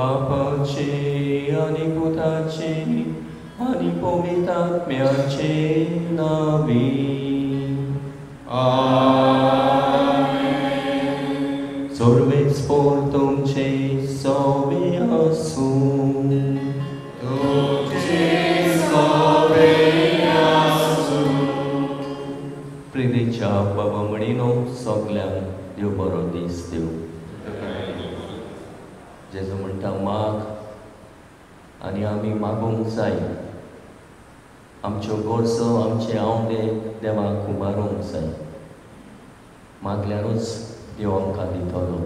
बापाचे आनी पुताचे आनी पवित्र आत्म्याचे नांवी. आमेन. सर्वेस्पोर तुमचे सोबे आसूं. तुमचे सोबे आसूं. प्रितीच्या बाबा म्हणिनो सगल्यांक देव बरो दीस दिवं. जेजू म्हणटा माग आनी आमी मागूंक जाय. आमच्यो गरजो आमचे आंवडे देवाक उबारूंक जाय. मागल्यारूच देव आमकां दितलो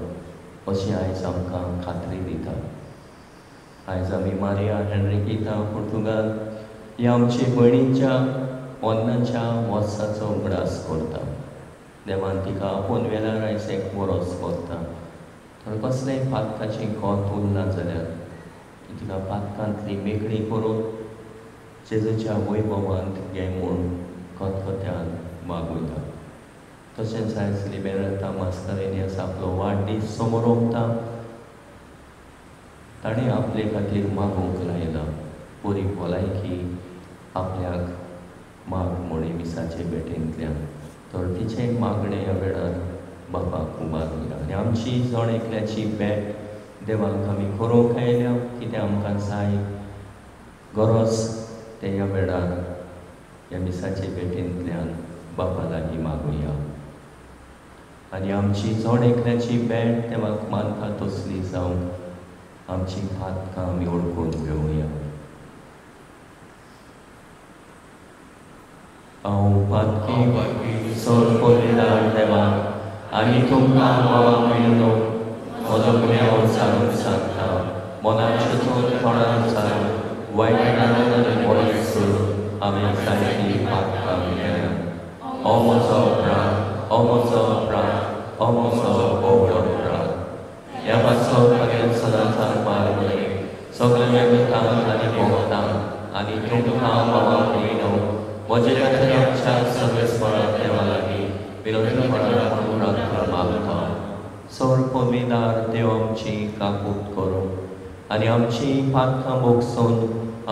अशें आयज आमकां खात्री दिता. आयज आमी मारिया हेनरिकेता पुर्तुगाल ह्या आमचे भयणीच्या पोन्नाच्या वर्साचो उगडास करता. देवान तिका आपोवन वेल्यार आयज एक बरोच करता. तर कसलेंय पातकाचें खत उरना जाल्यार तिका पातकांतली मेकळी करून जेजूच्या वैभवांत घे म्हूण खतखत्यान मागुया. तशेंच आयज लिबेराता मास्कारेन्हस आपलो वाडदीस समरोवता. ताणें आपले खातीर मागूंक लायला बरी भलायकी आपल्याक माग म्हणी मिसाचे भेटेंतल्यान. तर तिचें मागणें ह्या वेळार बापाक उबारुया आनी आमची जण एकल्याची भेट देवाक आमी करूंक आयल्या. कितें आमकां जाय गरज तें ह्या वेळार ह्या मिसाचे भेटेंतल्यान बापा लागीं मागुया. आनी आमची जण एकल्याची भेट देवाक मानता तसली जावंक आमची पातकां आमी वळखून घेवया. हांव पातकी सर पवित्र देवाक आनी तुमकां बाबा भयणीनो म्हजो गुन्यांव सांगून सांगता. मनाचे तोंडान सांग वायट आनी बरें सोडून हांवें जायतीं पातकां केल्या. हो म्हजो अपराध, हो म्हजो अपराध, हो म्हजो व्हडलो अपराध. ह्या पासत म्हगेल्या सदांच मार्ग सगळ्या वेगळ्यांक आनी भोगतांक आनी तुमकां बाबा भयणीनो म्हजे खातीर आमच्या सर्वेस्परा देवा लागीं विनंतीपणान प्रार्थना मागता. सर पवित्र देव आमची काकूत करूं आनी आमची पातकां भोगसून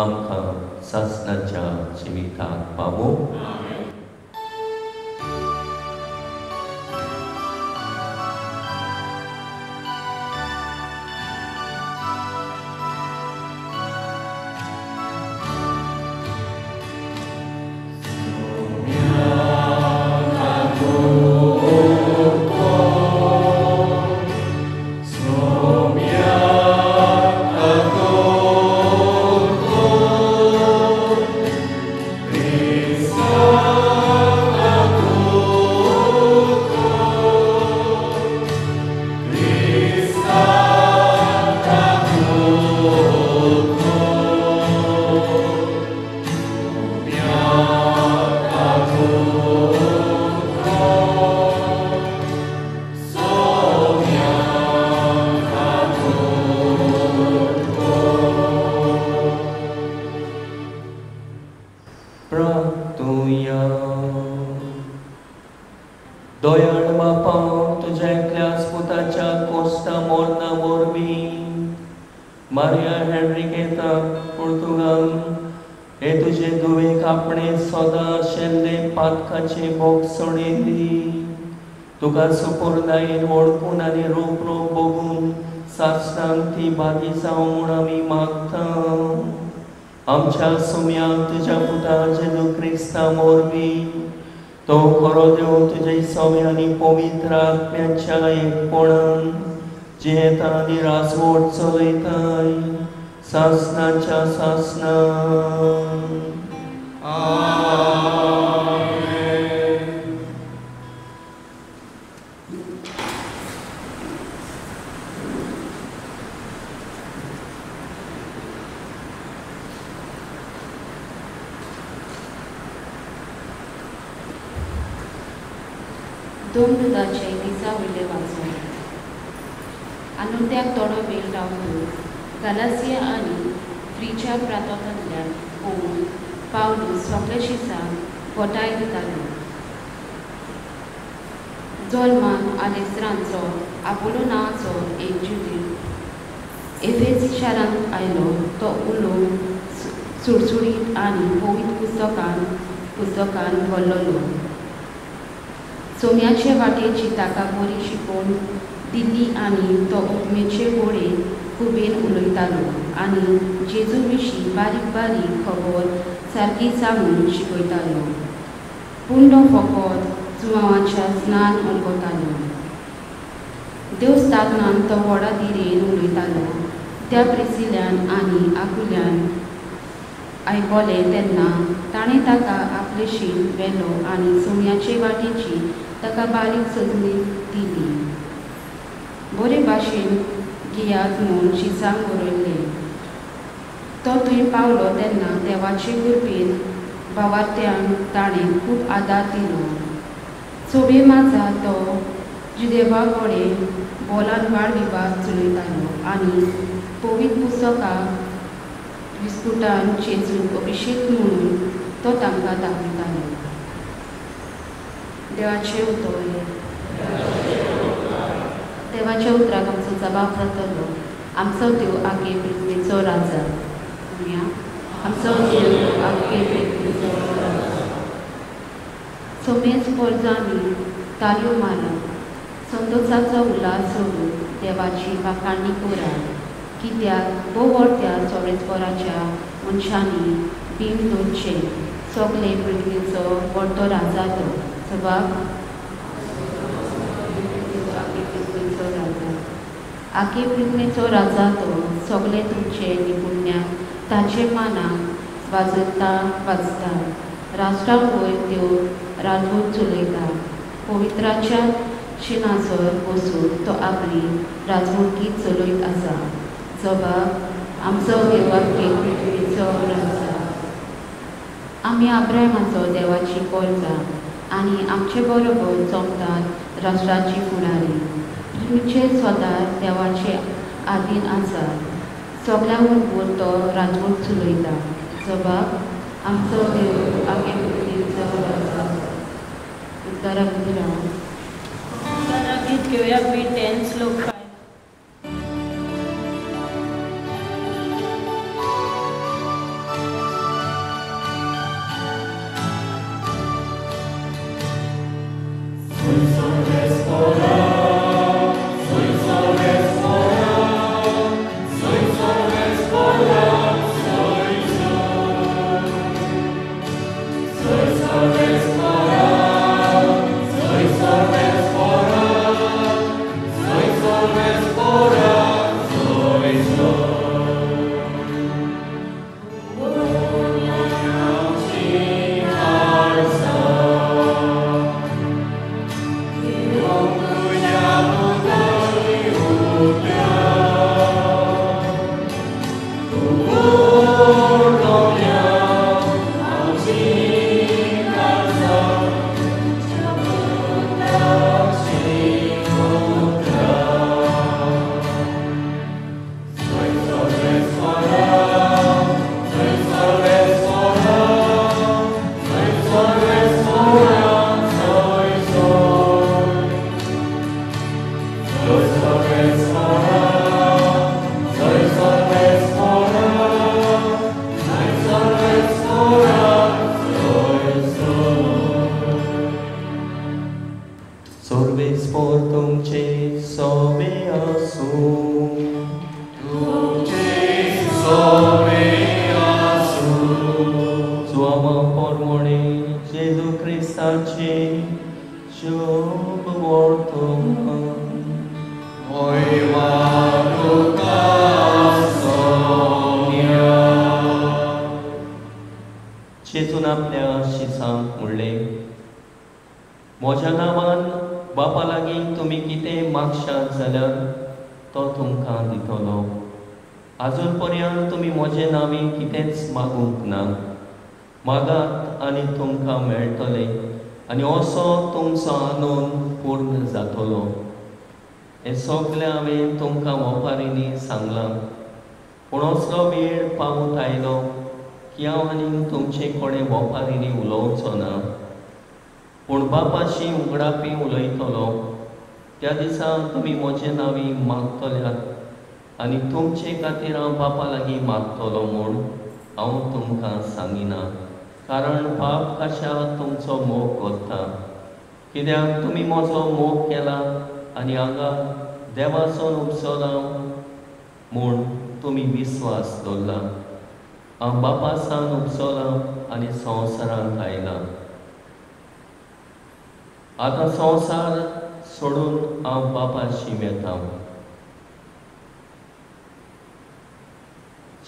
आमकां सासणाच्या जिविताक पावूं. दयाळ बापा तुज्या एकल्याच पुताच्या कोस्ता मोरना वरवीं मारिया हेनरिकेता पुर्तुगाल हे तुजे धुवेक आपणे सदां आशिल्ले पातकाचे भोगसणे दी. तुका सुपुर्दायेन वळखून आनी रोप रोप भोगून सासणांक ती भागी जावं म्हूण आमी मागता. आमच्या सुम्याक तुज्या पुता जेजू क्रिस्ता वरवीं तो खरो देव तुजे सवे आनी पवित्र आत्म्याच्या एकपणान जियेता आनी राजवट चलयताय सासणाच्या सासणां. आमेन. दोन दुधाचे दिसा वयले वाचून आनुद्याक थोडो वेळ रावन गालासिया आनी फ्रिच्या प्रांतांतल्यान पळोवन पावलूस आपल्या शिसाक घोटाय दितालो. जल्मान आलेस्रांचो आपोलो नांवाचो एक ज्युदी एफेस शारांत आयलो. तो उलोवंक सुडसुडीत आनी पवित्र पुस्तकान भरलेलो. सोम्याचे वाटेची ताका बरी शिकोवन दिल्ली आनी तो उपमेचे गोडे खुबेन उलयतालो आनी जेजू विशीं बारीक बारीक खबर सारकी सांगून शिकयतालो. पूण तो फकत जुवांवाच्या स्नान उलगतालो. देवस्थानान तो व्हडा धिरेन उलयतालो. त्या प्रिसिल्यान आनी आकुल्यान आयकलें तेन्ना ताणें ताका आपलेशी व्हेलो आनी सोम्याचे वाटेची ताका बारीक सजणी दिली. बरे भाशेन घेयात म्हूण शिसांक बरयल्लें. तो थंय पावलो तेन्ना देवाचे कृपेन भावार्थ्यांक ताणें खूब आदार दिलो. सोबे माझा तो जुदेवा कडेन बोलान वाद विवाद चलयतालो आनी पवित्र पुस्तकां विस्कुटान जेजूक अभिशेक म्हणून तो तांकां दाखयतालो. देवाचें उतर. देवाच्या उतराक आमचो जबाब जातलो. आमचो देव आगे पृथ्वीचो राजा. आमचो देव आगे पृथ्वीचो राजा. सोमेच पोरजांनी ताळयो मारात, संतोषाचो उल्हास सोडून देवाची वाखाणणी करात. कित्याक भोंवतण्या सोरेस्वराच्या मनशांनी भीम दवरचें. सगळे पृथ्वीचो व्हडलो राजा तो. जबाब आगे पृथ्वीचो राजा. आगे पृथ्वीचो राजा तो. सगळे तुमचे निपुण्याक ताचे मानाक वाजयता वाजता. राष्ट्रां वयर त्यो राजवट चलयता. पवित्राच्या शिणासर बसून तो आपली राजवटकी चलयत आसा. जबाब आमचो देव आगे पृथ्वीचो राजा. आमी अब्राहमाचो देवाची पोरजां आनी आमचे बरोबर जमतात राष्ट्राची फुडारी. पृथ्वीचेर स्वता देवाचे आदीन आसा. सगळ्या वयर तो राजवट चलयता. जबाब आमचो देव आगे पृथ्वीचो राजा. उद्धाराक गीत घेवया बी 10 श्लोक 5. जेजून आपल्या शिसांक म्हणलें, म्हज्या नांवान बापा लागीं तुमी कितें मागशात जाल्यार तो तुमकां दितलो. आजून पर्यंत तुमी म्हजे नांवी कितेंच मागूंक ना. मागात आनी तुमकां मेळटलें आनी असो तुमचो आनंद पूर्ण जातलो. हें सगळें हांवें तुमकां ओपारींनी सांगलां, पूण असलो वेळ पावत आयलो की हांव आनीक तुमचे कडेन ओपारींनी उलोवचो ना, पूण बापाशी उगडापी उलयतलो. त्या दिसा तुमी म्हजे नांवी मागतल्यात. आनी तुमचे खातीर हांव बापा लागीं मागतलो म्हूण हांव तुमकां सांगिना, कारण बाप कशा तुमचो मोग करता. कित्याक तुमी म्हजो मोग केला आनी हांगा देवाचो उपसला म्हूण तुमी विस्वास दवरला. हांव बापा सावन उपसला आनी संवसारांत आयला. आतां संवसार सोडून हांव बापाशी वेता.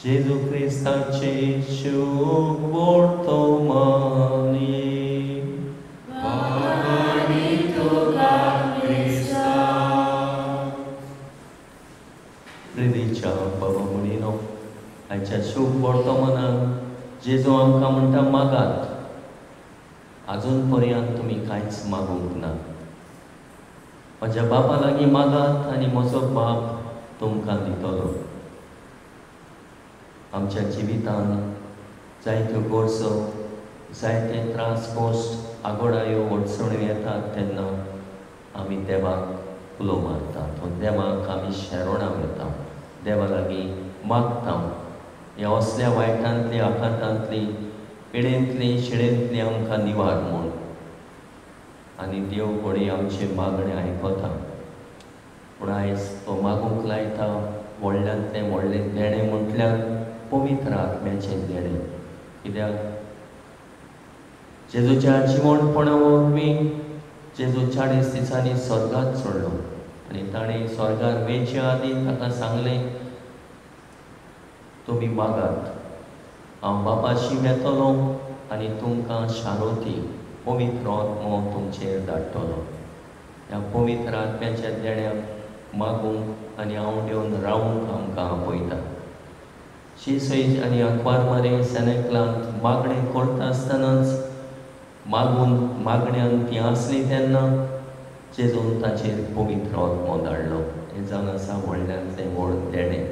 जेजू क्रिस्ताचे शुभ वर्तमानी. प्रितीच्या बाबा म्हणिनो, आयच्या शुभ वर्तमानान जेजू आमकां म्हणटा, मागात. आजून पर्यंत तुमी कांयच मागूंक ना. म्हज्या बापा लागीं मागात आनी म्हजो बाप तुमकां दितलो. आमच्या जिवितान जायत्यो गरजो, जायते त्रास, कश्ट, आगोडायो, अडचण्यो येतात तेन्ना आमी देवाक उलो मारतात, देवाक आमी शेरणां वता, देवा लागीं मागता. ह्या असल्या वायटांतली, आघातांतली, पिडेंतली, शिडेंतली आमकां निवार म्हूण. आनी देव घडये आमचें मागणें आयकता. पूण आयज तो मागूंक लायता व्हडल्यांतलें व्हडलें देणें म्हटल्यार पवित्र आत्म्याचें देणें. कित्याक जेजूच्या जिवणपणा वरवीं जेजू 40 दिसांनी स्वर्गात चडलो आनी ताणें स्वर्गार वेचे आदीं ताका सांगलें, तुमी मागात, हांव बापाशी वेतलो आनी तुमकां शारोती पवित्र आत्मो तुमचेर धाडटलो. ह्या पवित्र आत्म्याच्या देण्याक मागूंक आनी आंवडेवन रावूंक आमकां आपयता. शिसय आनी अकवार मारे सेनेकलांत मागणें करता आसतनाच मागून मागण्यान ती आसली तेन्ना जेजून ताचेर पवित्र आत्मो धाडलो. हें जावन आसा व्हडल्यांतलें व्हड देणें,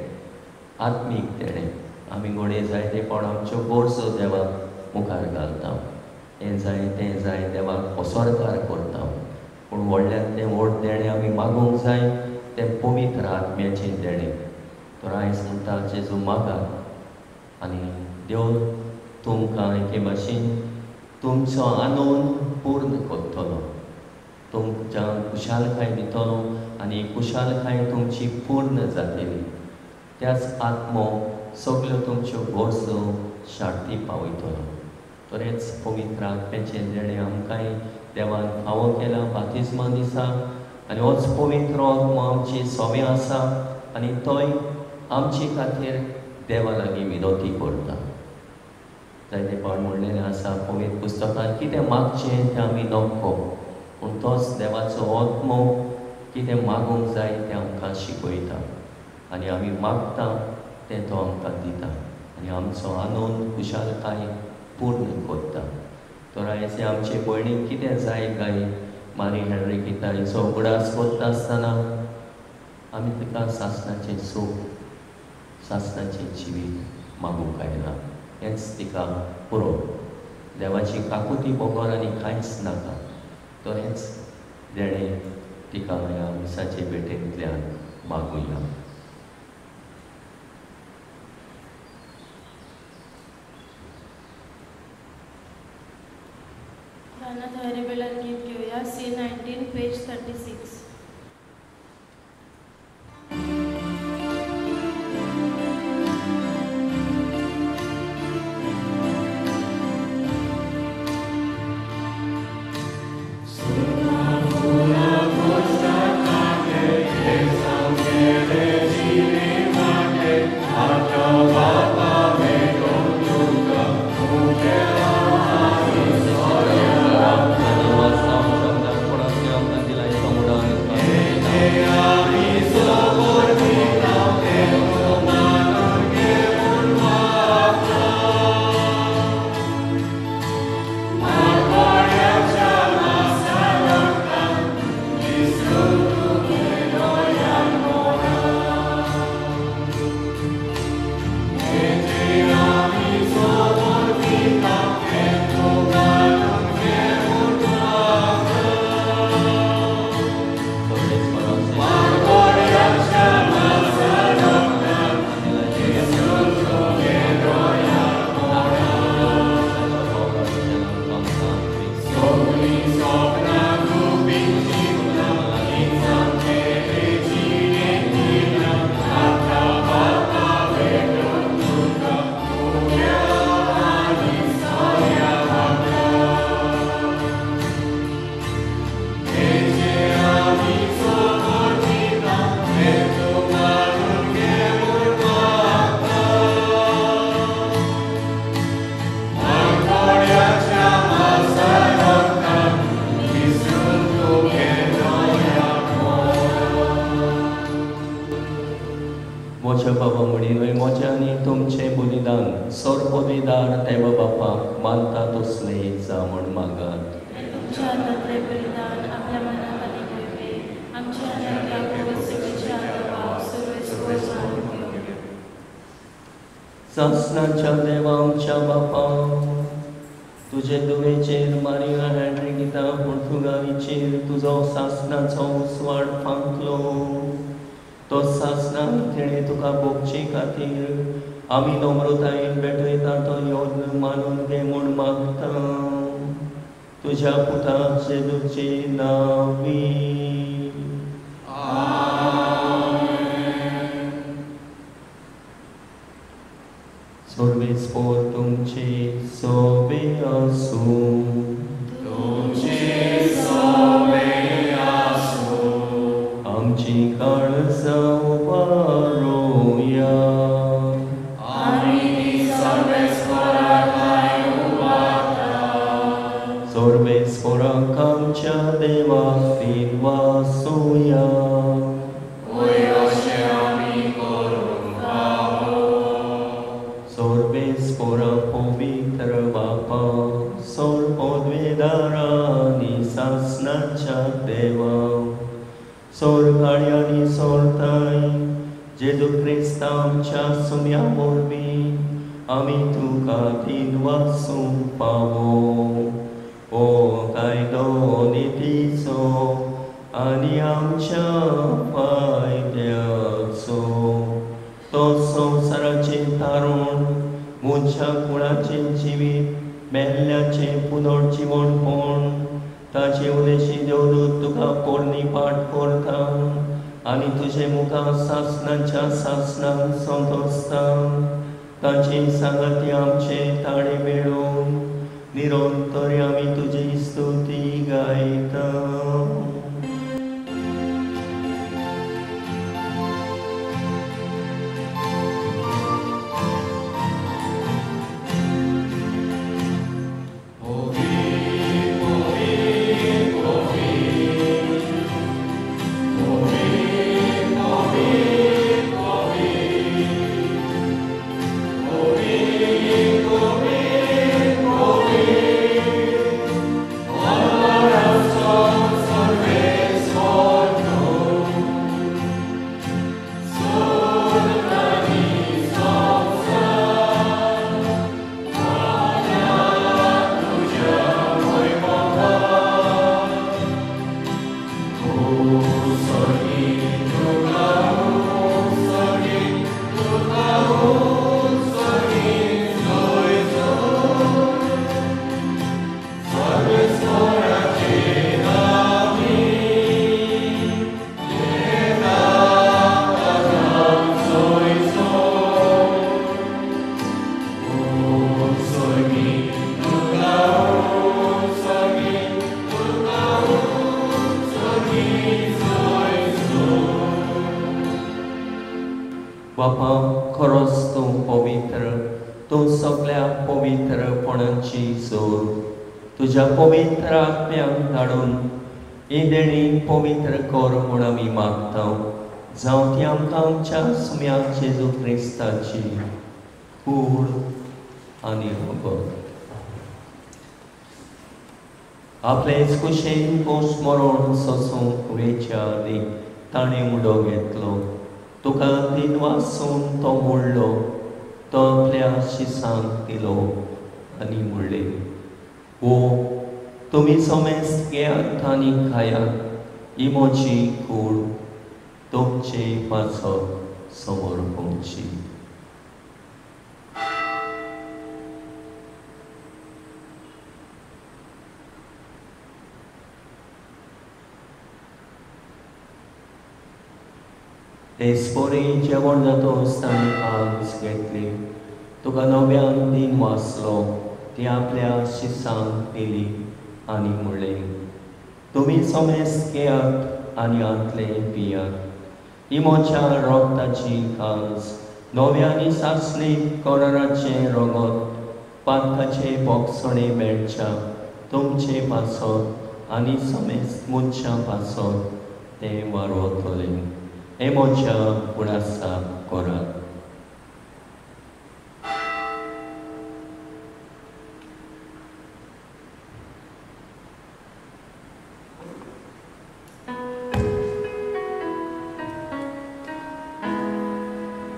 आत्मीक देणें. आमी घडये जायते फावट आमच्यो गरजो देवाक मुखार घालता, हें जाय तें जाय देवाक पसरकार करता. पूण व्हडल्यांतलें व्हड देणें आमी मागूंक जाय तें पवित्र आत्म्याचें देणें. तर आयज म्हणटा जेजू मागात आनी देव तुमकां एके भाशेन तुमचो आनंद पूर्ण करतलो, तुमच्या खुशालकाय दितलो आनी खुशालकाय तुमची पूर्ण जातली. त्याच आत्मो सगल्यो तुमच्यो गरजो शार्ती पावयतलो. तरेंच पवित्र आत्म्याचें देणें आमकांय देवान फावो केलां बातिज्मा दिसा. आनी होच पवित्र आत्मो आमची सोबें आसा आनी तोय आमचे खातीर देवा लागीं विनोती करता. जायते फावट म्हणलेलें आसा पवित्र पुस्तकांत कितें मागचें तें आमी नक्को, पूण तोच देवाचो आत्मो कितें मागूंक जाय तें आमकां शिकयता आनी आमी मागता तें तो आमकां दिता आनी आमचो आनंद खुशालकाय पूर्ण करता. तर आयज आमचे भयणीक कितें जाय काय मारी हेनरिकीता हिचो उगडास करता आसतना आमी तिका सासणाचें सूख, सासणाचें जिवीत मागूंक आयलां. हेंच तिका पुरो. देवाची काकुती बगर आनी कांयच नाका. तर हेंच देणें तिका ह्या मिसाचे भेटेंतल्यान मागुया. धैर्य गीत घेवया, C19 page 36. Thank you. देवाच्या बाबा म्हणिल्लें म्हजें आनी तुमचें बलिदान सर्वपदवीदार देवा बापाक मानता तसलें जावं म्हण मागात. तुमच्या हातांतलें बलिदान आपल्या मनाक आनी मोहिमे आमच्या आनी आपल्या सेवेच्या आदाराक सर्वेस्पर मानून घेवया. सासणाच्या देवा आमच्या बापा, तुजे दुवेचेर मारिया हेन्रिकिता पुर्तुगालीचेर तुजो सासणाचो उजवाड फांकलो. तो सासणान तिणें तुका भोगचे खातीर आमी नम्रतायेन भेटयता तो यत्न मानून घे म्हूण मागता. तुज्या पुता जेजूचे नांवी. सर्वेस्पर तुमचे सोबे आसूं. तुमचे सोबे आसूं. आमची काळजां उबारोया. आमी सर्वेस्परा ठांय उबारता. सर्वेस्पराक आमच्या देवाक दिनवासुया. वय अशें आमी करूंक फावो. सर्वेस्परा पवित्र बापा, सर्वपदवीदारा आनी सासणाच्या देवा, सोरगाळी आनी सोरताय जेजू क्रिस्ता आमच्या सुम्या वरवीं आमी तुका दिनवासूंक पावो. ओ कायदो नितीचो आनी आमच्या फायद्याचो तो संवसाराचें तारूण मनशा कुळाचें जिवीत मेल्ल्याचें पुनर्जिवणपण ताचे उदेशी देवदूत तुका पोरणी पाठ करता आनी तुजे मुखार सासणाच्या सासणाक संतोसता. ताचे सांगाती आमचे ताळे मेळोवन निरंतर आमी तुजी स्तुती गायता. बापा, खरोच तूं पवित्र, तूं सगळ्या पवित्रपणाची जोर. तुज्या पवित्र आत्म्याक धाडून ही देणी पवित्र कर म्हूण आमी मागता. जावं ती आमकां आमच्या सुम्या जेजू क्रिस्ताची कूड आनी रगत. आपलेच कुशेन कोश मरण सोसूंक वेच्या आदीं ताणें उडो घेतलो. तुका दिनवासून तो मोडलो, तो आपल्या शिसांक दिलो आनी म्हणलें, ओ तुमी समेस्त घेयात आनी खायात, ही म्हजी कूड तुमचे पासत समर्पणची. तेचपरी जेवण जातकच ताणें कांस घेतली, तुका नव्यान दिन वाचलो, ती आपल्या शिसांक दिली आनी म्हणलें, तुमी समेस्त घेयात आनी हांतलें पियात, ही म्हज्या रगताची कांस नव्या आनी सासणी कराराचें रगत पातकाचे बोगसणे मेळच्या तुमचे पासत आनी समेस्त मनशां पासत तें वारवतलें. हे म्हज्या उडासाक करात.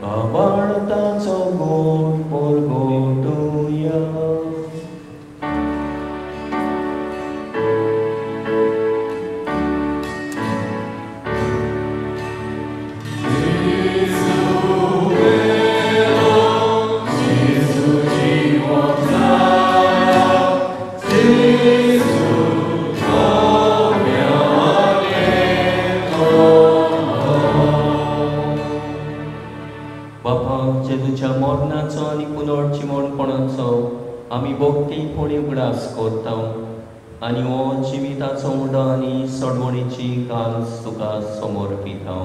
बाबाळताचो गोड परगटुया. मरणाचो आनी पुनर्जिवणपणाचो आमी भक्तीपणी उगडास करता आनी हो जिविताचो उडो आनी सडवणीची काल तुका समर्पिता.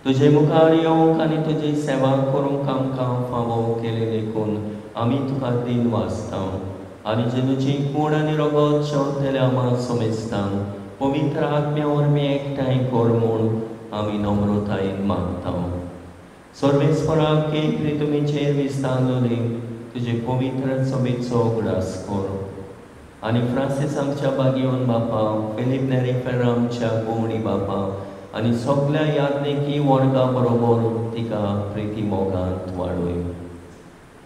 तुजे मुखार येवंक आनी तुजी सेवा करूंक आमकां फावो केले देखून आमी तुका दिन वाचता आनी जेजूची कूड आनी रगत शेवटले आमा समेजता पवित्र आत्म्या वरवीं एकठांय कर म्हूण आमी नम्रतायेन मागता. सर्वेस्पराक एक तुमीचेर विस्तारले तुजे पवित्र सभेचो उगडास कर आनी फ्रांसीस आमच्या बागियोन बापा, फिलीप नेरी फेर्रा आमच्या गोवणी बापा आनी सगल्या याज्ञिकी वर्गा बरोबर तिका प्रिती मोगांत वाडय.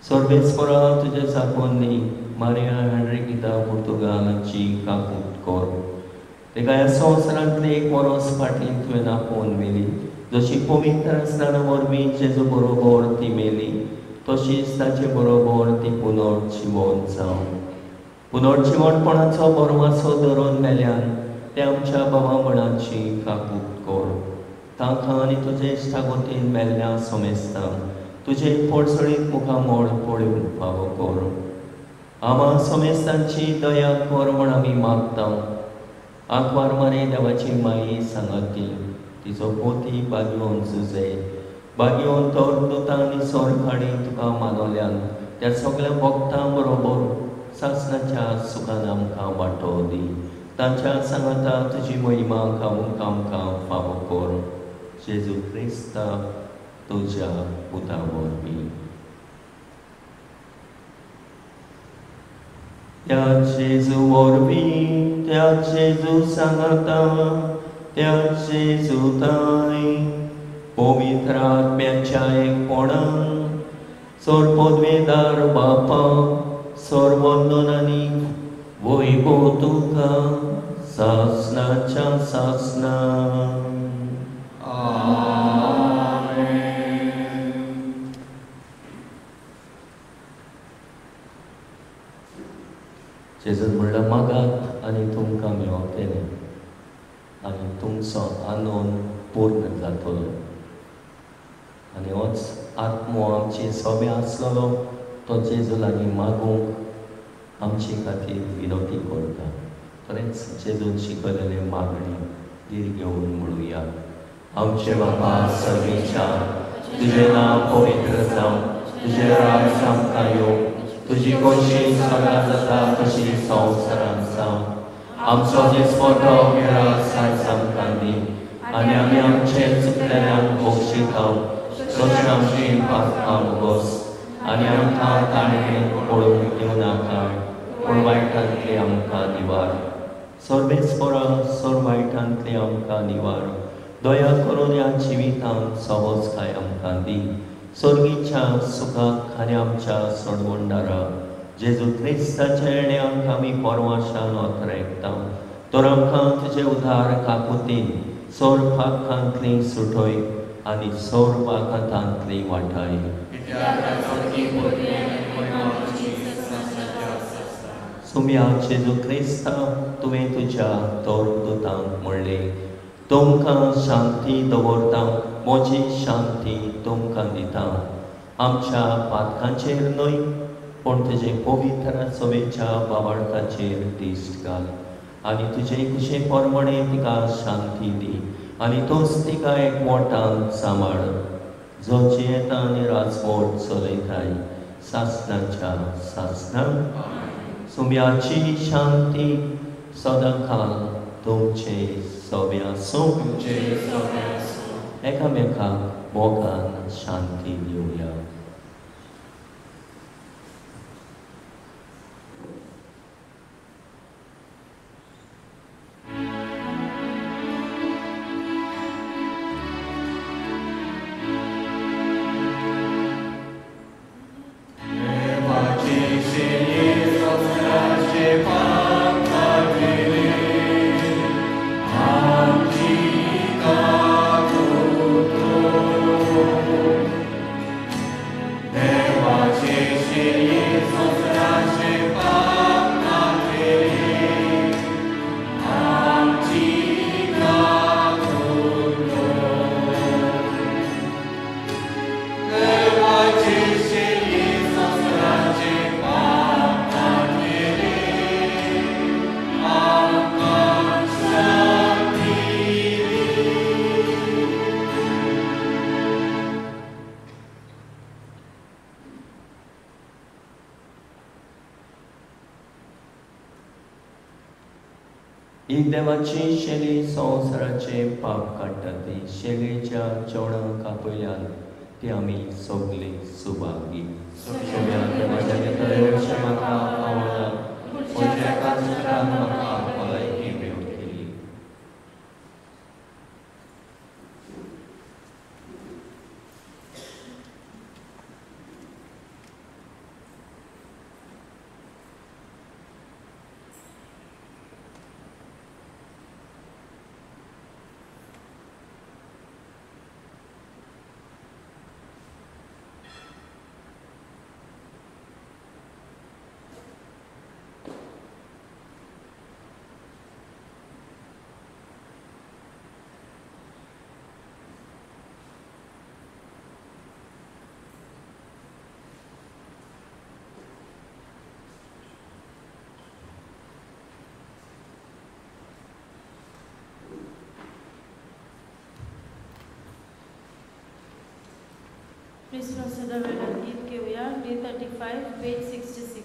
सर्वेस्परा तुज्या चाकोन्नी मारिया हेनरिकिता पुर्तुगालाची काकूट कर. तिका ह्या संवसारांतले एक वरोस फाटीं तुवें आपोवन व्हेली. जशी पवित्र स्नाना वरवीं जेजू बरोबर ती मेली तशीच ताचे बरोबर ती पुनर्जिवन जावं. पुनर्जिवणपणाचो बरवासो धरून मेल्यान ते आमच्या बाबा मणाची काकूट कर. तांकां आनी तुजे इश्टागोतीन मेल्ल्या समेस्तांक तुजे पडसळीत मुखामळ पळोवंक फावो कर. आमा समेस्तांची दया कर म्हूण आमी मागता. आंकवार मारे देवाची माई सांगाती तिचो पोती बागयोन जुजे बागयोन तर दुतां आनी सोरखाडी तुका मानवल्यान त्या सगल्या भक्तां बरोबर सासणाच्या सुखान आमकां वांटो दी. तांच्या सांगाता तुजी महिमा गावूंक आमकां फावो कर. जेजू क्रिस्ता तुज्या पुता वरवीं. त्या जेजू वरवीं, त्या जेजू सांगाता, त्या जेजूताय पवित्र आत्म्याच्या एकपणान सर्वपदवेदार बापा सर्वंदन आनी वैभव तुका सासणाच्या सासणा. जेजून म्हणल्यार मागात आनी तुमकां मेवतलें आनी तुमचो आनंद पूर्ण जातलो. आनी होच आत्मो आमचे सोबे आसलेलो तो जेजू लागीं मागूंक आमचे खातीर विनवती करता. तरेंच जेजून शिकयलेले मागणी धीर घेवन म्हणुया. आमचे बापा सर्वेच्या, तुजें नांव पवित्र जावं, तुजें राज आमकां येवं, तुजी खोशी स्वर्गांत जाता तशी संवसारांत जावं. आमचो दिसपट्टो मिरास आयज आमकां दी आनी आमी आमचे चुकलेल्यांक बक्षिता तशें आमची पातकां उगोस आनी आमकां ताणें पळोवंक दिवं नाका पूण वायटांतली आमकां निवार. सर्वेस्परा सर वायटांतली आमकां निवार. दया करून ह्या जिवितांत सहजकाय आमकां दी. सर्गीच्या सुखाक आनी आमच्या सडवंडारा जेजू क्रिस्ताच्या येण्याक आमी परवाशान ओतरेकता. तर आमकां तुजे उदार काकुतीन सोर पाकांतली सुटय आनी सोर पाकांतली वाटाय. सुम्या जेजू क्रिस्ता तुवें तुज्या तोरदूतांक म्हणलें, तुमकां शांती दवरता, म्हजी शांती तुमकां दिता. आमच्या पातकांचेर न्हय पूण तुजे पवित्र सभेच्या बाबार्थाचेर दिश्ट घाल आनी तुजे कुशे प्रमाणे तिका शांती दी आनी तोच तिका एकवटान सांबाळ, जो जियेता आनी राजवट चलयताय सासणाच्या सासणाक. सुम्याची शांती सदांकाल तुमचे सव्या आसूं. एकामेकाक मोगान शांती दिवया. देवाची शेली संवसाराचे पाप काडटा ती शेलीच्या जेवणाक आपयल्यान ती आमी सगली सुभागी. देवाच्या भितर म्हाका आवडना पूण एकाच म्हाका भलायकी मेळटली. क्रिसमस वेळार गीत घेवया. D35 page 66.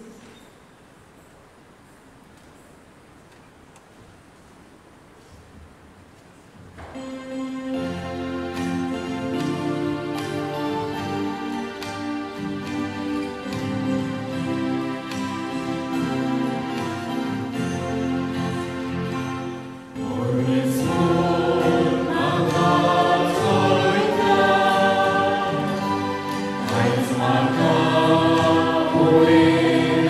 Holy.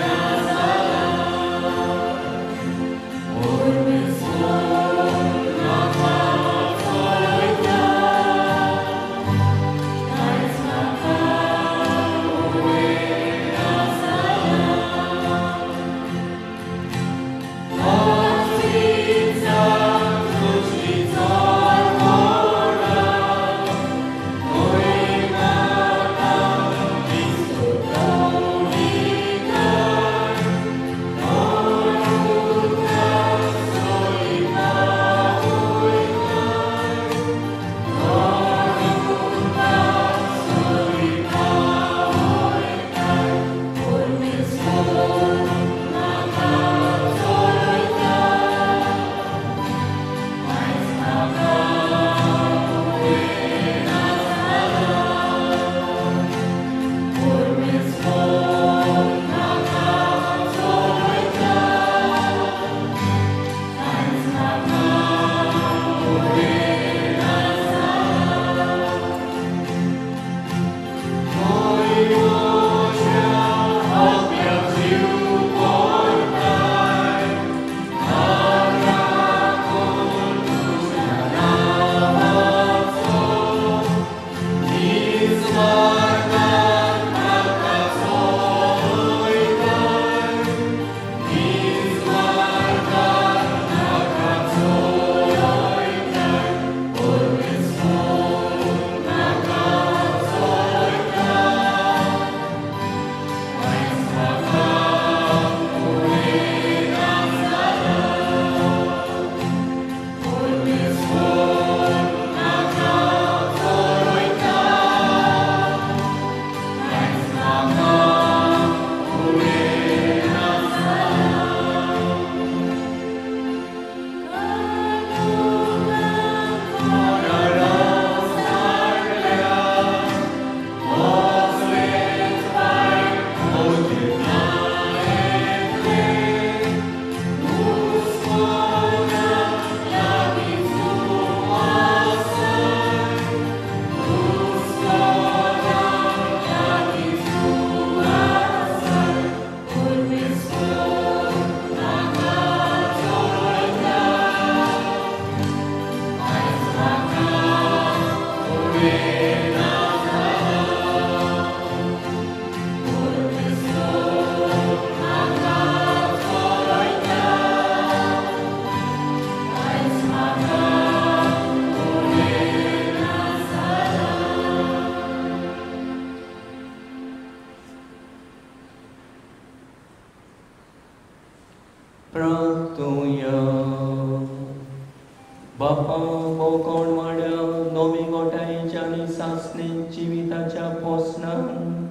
सासणे जिविताच्या पोसणान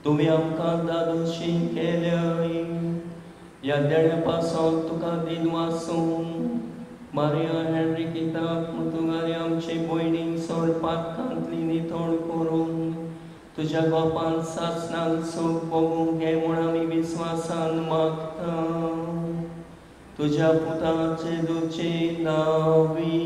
तुमी आमकां दादोशी केल्याय. ह्या देण्या पासून तुका दिनवासून मारिया हेनरिकिता पुर्तुगाली आमचे भयणीक सोड पातकांतली नितळ करून तुज्या गोपान सासणान सूख भोगूंक घे म्हूण आमी विस्वासान मागता. तुज्या पुताचे दुचे नांवी.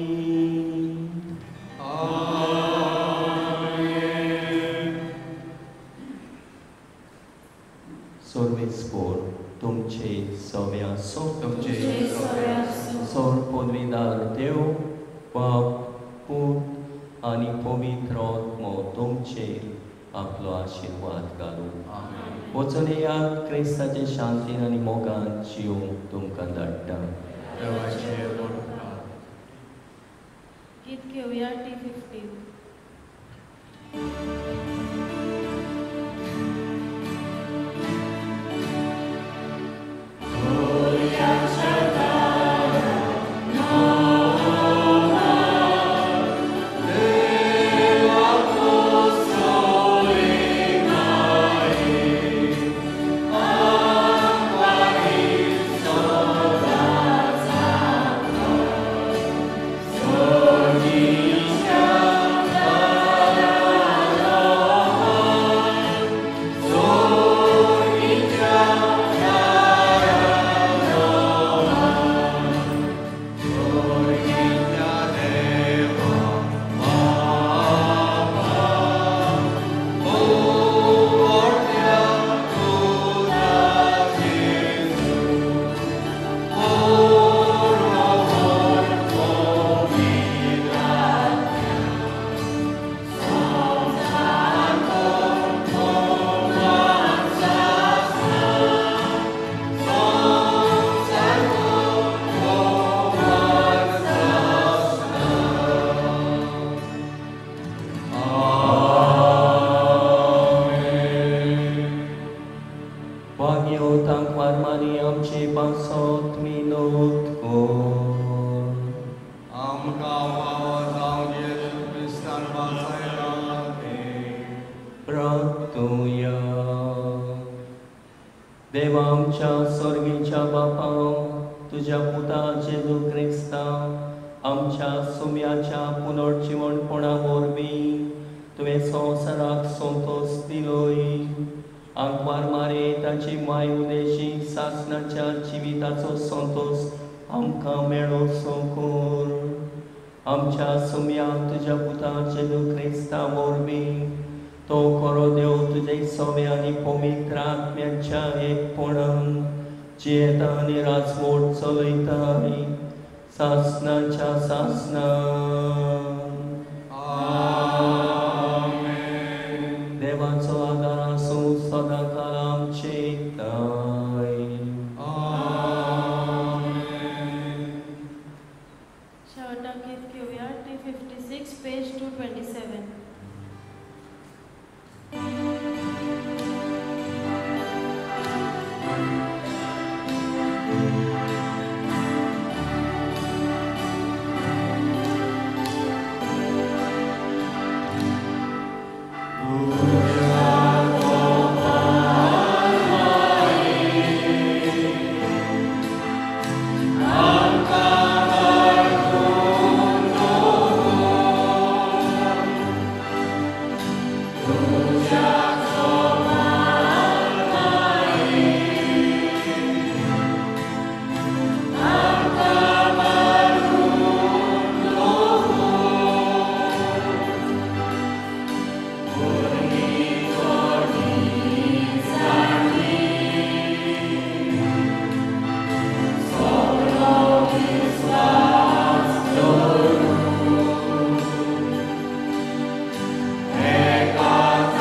सर्वेस्पोर तुमचे सवे आसूं. तुमचे सोर पदवीदार देव बाप पूत आनी पवित्र आत्मो तुमचेर आपलो आशिर्वाद घालूं. वचून येयात, क्रिस्ताचे शांतीन आनी मोगान जिवंक तुमकां धाडटा. गीत घेवया T15. देवा आमच्या स्वर्गीच्या बापा, तुज्या पुता जेजू क्रिस्ता आमच्या सुम्याच्या पुनर्जिवणपणा वरवीं तुवें संवसाराक संतोश दिलोय. आंकवार मारे ताची माय उदेशी सासणाच्या जिविताचो संतोश आमकां मेळो सोकोर. आमच्या सुम्या तुज्या पुता जेजू क्रिस्ता वरवीं तो खरो देव तुजे सवे आनी पवित्र आत्म्याच्या एकपणान जियेता आनी राजवट चलयताय सासणाच्या सासणान. देवाचो आदार आसूं सदांकाळ आमचे ताय. शेवटाक गीत घेवया T56 page 227. Eka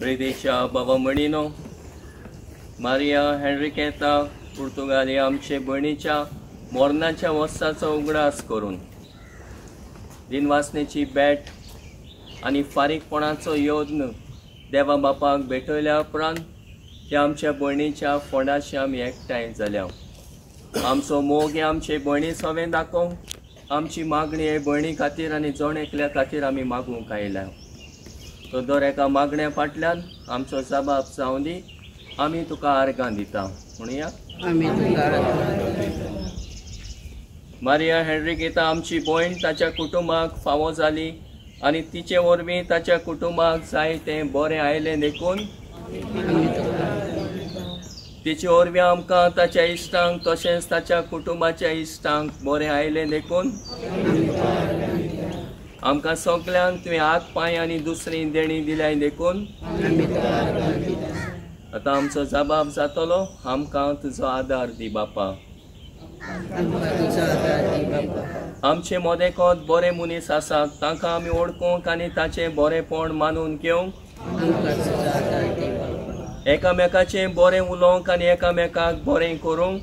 प्रिदेशा बाबा म्हणिनो मारिया हेनरिकेता पुर्तुगाली आमचे भयणीच्या मोरनाच्या वर्साचो उगडास करून दिनवासनेची भेट आनी फारीकपणाचो यत्न देवा बापाक भेटयल्या उपरांत त्या आमच्या भयणीच्या फोंडाशी आमी एकठांय जाल्या. आमचो मोग हे आमचे भयणी सवें दाखोवंक, आमची मागणी हे भयणी खातीर आनी जण एकल्या खातीर आमी मागूंक आयल्या. तो दर एका मागण्या फाटल्यान आमचो जबाब जावं दी. आमी तुका आर्गां दिता म्हणया. मारिया हेनरिकेता आमची भयण ताच्या कुटुंबाक फावो जाली आनी तिचे वरवीं ताच्या कुटुंबाक जाय तें बरें आयलें देखून तिचे वरवीं आमकां ताच्या इश्टांक तशेंच ताच्या कुटुंबाच्या इश्टांक बरें आयलें देखून आमकां सगल्यांक तुवें हात पांय आनी दुसरी देणी दिल्याय देखून आतां आमचो जबाब जातलो. आमकां तुजो आदार दी बापा. आमचे मदेकोत बरे मनीस आसात तांकां आमी वळखूंक आनी ताचें बरेंपण मानून घेवंक, एकामेकाचें बरें उलोवंक आनी एकामेकाक बरें करूंक,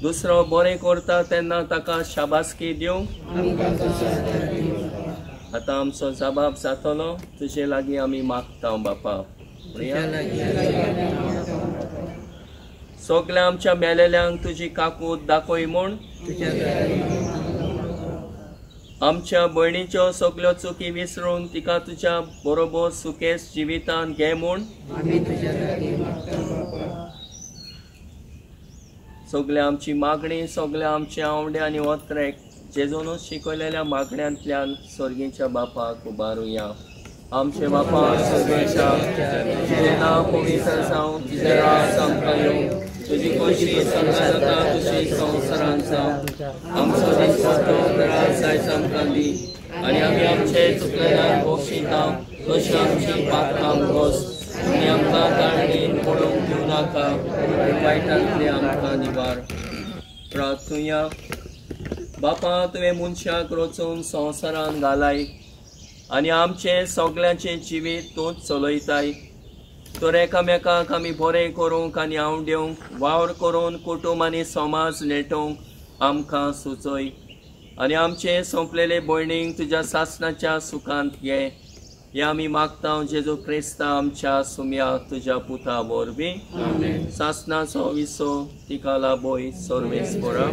दुसरो बरें करता तेन्ना ताका शाबासकी दिवंक. आतां आमचो जबाब जातलो. तुजे लागीं आमी मागता बापा. सगल्या आमच्या मेलेल्यांक तुजी काकूत दाखय म्हूण आमच्या भयणीच्यो सगल्यो चुकी विसरून तिका तुज्या बरोबर सुकेस जिवितान घे म्हूण सगल्या आमची मागणी, सगल्या आमचे आवडे आनी ओत्रेक जेजूनच शिकयलेल्या मागण्यांतल्यान सर्गीच्या बापाक उबारुया. आमचे बापा सर्गेच्या, तुजें नांव पवित्र जावं, तुजें राज आमकां येवं, तुजी खोशी स्वर्गांत जाता तशी संवसारांत जावं. आमचो दिसपट्टो त्रास आयज आमकां दी आनी आमी आमचे चुकलेल्यांक बक्षिता तशी आमची पात्रां भोस आनी आमकां ताळणीन पडूंक दिवं नाका, वायटांतले आमकां निवार. प्रार्थुया. बापा, तुवें मनशाक रचून संवसारान घालाय आनी आमचें सगल्यांचें जिवीत तूंच चलयताय. तर एकामेकाक आमी बरें करूंक आनी आवडेवंक, वावर करून कुटुंब आनी समाज नेटोवंक आमकां सुचय आनी आमचे सोंपलेले भयणींक तुज्या सासणाच्या सुखांत घे. हे आमी मागता जेजू क्रिस्ता आमच्या सुम्या तुज्या पुता वरवीं. सासनाचो विसो तिका लाबोय सर्वेस्परा.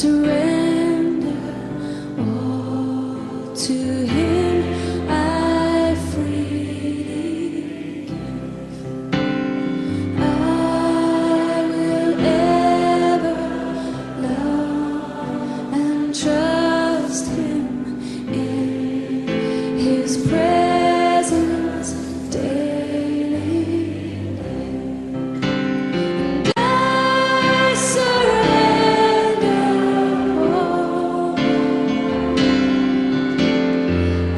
Surrender all to Him I freely give. I will ever love and trust Him in His presence daily. And I surrender all.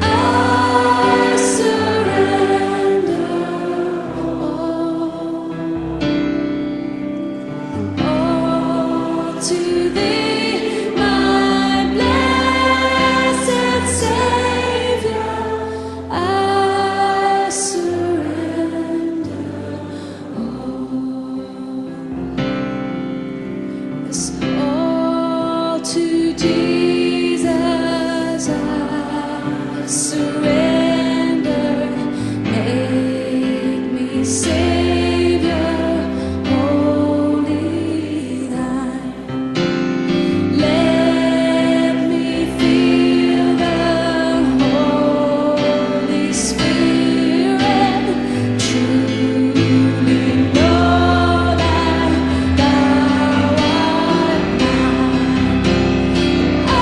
I surrender all. All to Thee, my blessed Savior, I surrender all. Yes, all to Jesus I surrender. Make me Savior, wholly Thine. Let me feel the Holy Spirit, truly know that Thou art mine. I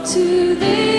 To thee.